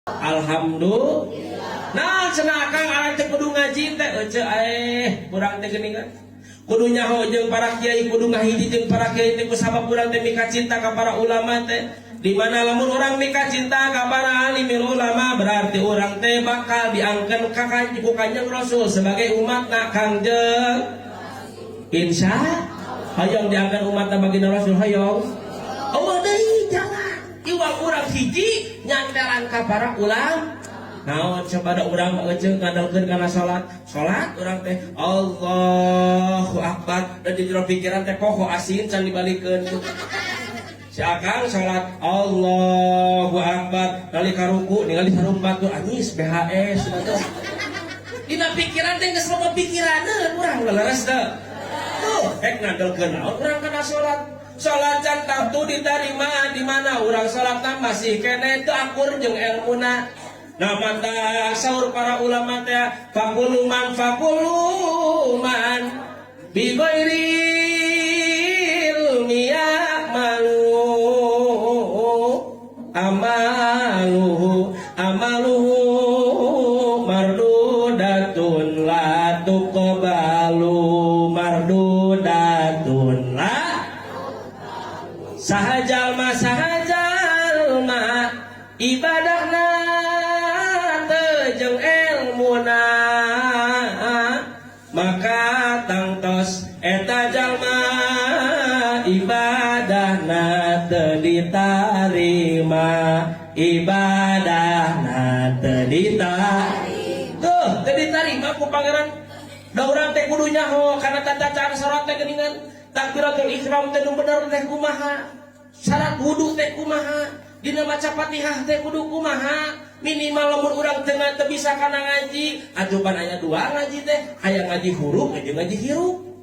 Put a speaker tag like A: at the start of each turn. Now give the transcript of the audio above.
A: Alhamdulillah. Nah, cenah Akang arang teh kudu ngaji teh ece urang teh geuningan. Kudu nyaho jeung para kiai, kudu ngahiji jeung para kiai teh kusabab urang teh mika cinta ka para ulama teh. Di mana lamun urang mika cinta ka para alimil ulama, berarti urang teh bakal diangkeun ka ku Kanjeng Rasul sebagai umatna Kangjeng. Insya hoyong diangkeun umatna baginda Rasul, hoyong. Oh, deui jalan. Iwal urang hiji nyantelan ka para ulama. Naon coba da urang mah euceung ngandalkeun kana salat. Salat urang teh Allahu Akbar dan di jero pikiran teh poho asin can dibalikeun tuh. Si Akang salat Allahu Akbar nalika ruku ningali sarung batur, anyis BHS tuh. Dina pikiran teh geus loba pikiraneun urang, leres teu? Tuh, rek ngandalkeun naon urang kana salat? Salat can tangtu diterima, di mana urang salat masih keneh teu akur jeung elmuna. Nah, mata saur para ulama teh fakulu man fakulu man bi ghairi ilmi ya'malu amaluhu amaluhu mardudatun la tuqbalu, mardudatun la. Saha jalma, saha jalma ibadahna teu jeung elmuna, maka tangtos eta jalma ibadahna teu ditarima, ibadahna teu ditarima. Tuh, teu ditarima ku Pangeran. Da urang teh kudu nyaho kana tata cara salat teh geuningan. Takbiratul ihram teh nu bener teh kumaha, syarat wudu teh kumaha, dina maca Fatihah teh kudu kumaha. Minimal lamun urang teu teu bisa kana ngaji atuh, pan aya dua ngaji teh, aya ngaji huruf jeung ngaji hirup.